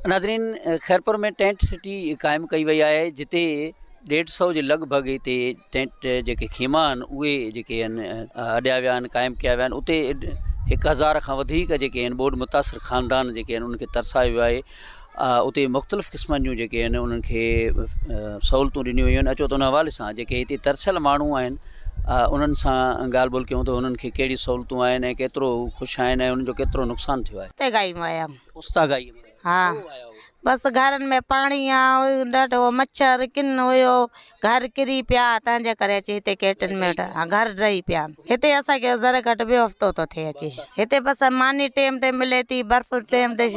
ناظرين Khairpur ۾ tent city قائم ڪئي وئي آهي جتي ڏيڍ سئو جي لڳ ڀڳ هتي ٽينٽ جيڪي خيما آهن اهي جيڪي آهن اڏيا ويا آهن قائم ڪيا ويا آهن اتي هڪ هزار کان وڌيڪ جيڪي آهن ٻوڏ متاثر خاندان جيڪي آهن انهن کي ترسايو ويو آهي اتي مختلف قسمن جون جيڪي آهن انهن کي سهولتون ڏنيون ويون آهن اچو ته ان حوالي سان جيڪي هتي ترسيل ماڻهو آهن انهن سان ڳالهه ٻولهه ڪيون ته انهن کي ڪهڙيون سهولتون آهن ۽ ڪيترو خوش آهن ۽ انهن جو ڪيترو نقصان ٿيو آهي. اوستاگائي ها بس گهرن ۾ پاڻي آ ڏاڍو مڇر ڪن هيو گهر ڪري پيا تنهن جي ڪري اچي هتي ڪيٽن ۾ ويٺا گهر ڊهي پيا هتي اسان کي ذري گهٽ ٻيو هفتو ٿو ٿئي اچي هتي بس ماني ٽيم تي ملي ٿي برف ٽيم تي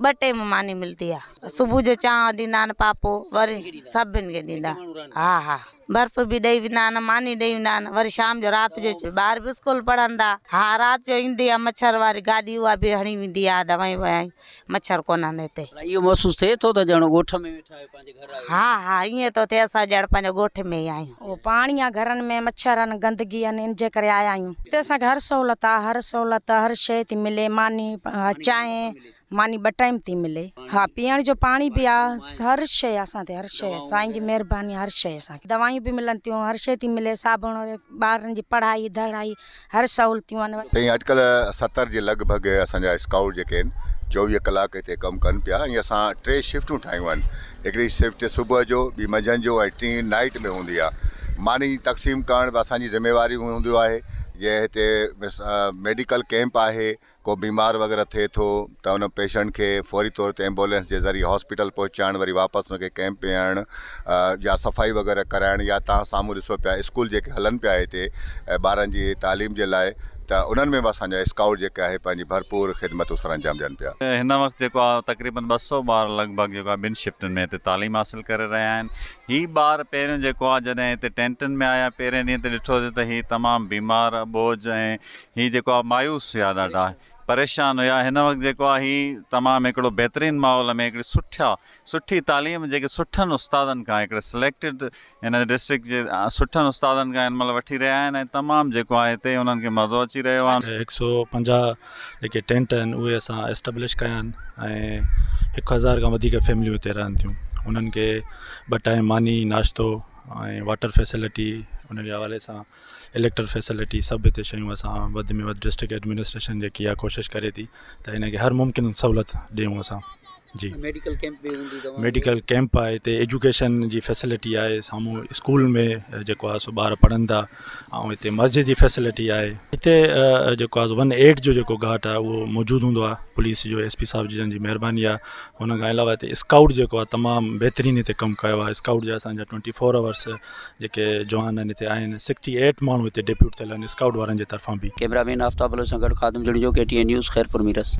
ٻه ٽيم ماني ملدي آ صبح جو چانهه ڏيندا آهن پاپو وري سڀن کي ڏيندا ها ها برف به ڏئي ويندا آهن ماني ڏئي ويندا آهن وري شام جو رات جو ٻار به اسڪول پڙهن ٿا ها رات جو ايندي آهي مڇر واري گاڏي اها به هڻي ويندي آهي دوائيون ووائيون مڇر ڪونهن هتي. اهو محسوس ٿئي ٿو ته ڄڻ ڳوٺ ۾ ويٺا آهيو پنهنجي گهر آهيو. ها ها ائين ٿو ٿئي اسان ڄڻ پنهنجي ڳوٺ ۾ ئي آهيون. اهو پاڻي آ گهرن ۾ مڇر آهن گندگي آهن ان جي ڪري آيا آهيون. هتي اسان کي هر سهولت آ هر سهولت هر شيء ٿي ملي ماني چانهه ماني ٻه ٽائيم ٿي ملي. ها پيئڻ جو پاڻي به آ هر شيء اسان تي هر شيء سائين جي مهرباني هر شيء اسان کي دوائيون به ملن ٿيون هر شيء ٿي ملي صابڻ ٻارن جي پڙهائي ڌڙائي هر سهولتيون آهن. تائين اٽڪل 70 جي لڳ ڀڳ اسان جا اسڪائوٽ جيڪي آهن 24 ڪلاڪ هتي ڪم ڪن پيا ۽ اسان ٽي شفٽون ٺاهيون آهن هڪڙي شفٽ صبح جو ٻي منجهند جو ۽ ٽين نائيٽ ۾ هوندي آهي ماني تقسيم ڪرڻ به اسان جي ذميواري هوندو آهي جي هتي ميڊيڪل ڪيمپ آهي ڪو بيمار وغيره ٿئي ٿو ته ان پيشنٽ کي فوري طور تي ايمبولينس جي ذريعي هاسپيٽل پهچائڻ وري واپس ان کي ڪئمپ ۾ آڻڻ يا صفائي وغيره ڪرائڻ يا توهان سامهون ڏسو پيا اسڪول جيڪي هلن پيا هتي ٻارن جي تعليم جي لاء ته انهن ۾ به اسان جا اسڪائوٽ جيڪي آهي پنهنجي ڀرپور خدمتون سرانجام ڏين پيا. هن وقت جيڪو آهي تقريبن 200 ٻار لڳ ڀڳ جيڪو آهي ٻن شفٽن ۾ هتي تعليم حاصل ڪري رهيا آهن هي ٻار پهريون جيڪو آهي جڏهن هتي ٽينٽن ۾ آيا پهرين ڏينهن تي ڏٺوسي ته هي تمام بيمار اٻوجهه ۽ هي جيڪو آ مايوس هيا ڏاڍا پريشان هيا هن وقت جيڪو آ هي تمام هڪڙو بهترين ماحول ۾ هڪڙي سٺا سٺي تعليم جيڪي سٺن استادن کان هڪڙي سليڪٽيڊ هن ڊسٽرڪٽ جي سٺن استادن کان هن مهل وٺي رهيا آهن ۽ تمام جيڪو آ هتي انهن کي مزو اچي رهيو آ. هڪ سو پنجاهه جيڪي ٽينٽ آهن اهي اسان اسٽبلش ڪيا آهن ۽ هڪ هزار کان وڌيڪ فيمليون هتي رهن ٿيون انهن کي ٻه ٽائيم ماني ناشتو ۽ واٽر فيسلٽي ان جي حوالي سان اليڪٽر فيسلٽي سڀ هتي شيون اسان وڌ ۾ وڌ ڊسٽرڪٽ ايڊمنسٽريشن جيڪي آهي ڪوشش ڪري ٿي ته هن کي هر ممڪن سهولت ڏيون اسان جي ميڊيڪل ڪيمپ به هوندي توهان ميڊيڪل ڪيمپ آهي هتي ايجوڪيشن جي فيسلٽي آهي سامهون اسڪول ۾ جيڪو آهي سو ٻار پڙهن ٿا ۽ هتي مسجد جي فيسلٽي آهي هتي جيڪو آهي ون ايٽ جو جيڪو گهاٽ آهي اهو موجود هوندو آهي پوليس جو ايس پي صاحب جن جي مهرباني آهي ان کان علاوه هتي اسڪائوٽ جيڪو آهي تمام بهترين هتي ڪم ڪيو آهي اسڪائوٽ جا اسانجا ٽوئنٽي فور آورس جيڪي جوان آهن هتي آهن سڪسٽي ايٽ ماڻهو هتي ڊيپيوٽ ٿيل آهن اسڪائوٽ وارن جي طرفان به. ڪئميرا مين آفتاب بلوچ سان گڏ Khadim Junejo K T N news Khairpur Mirs.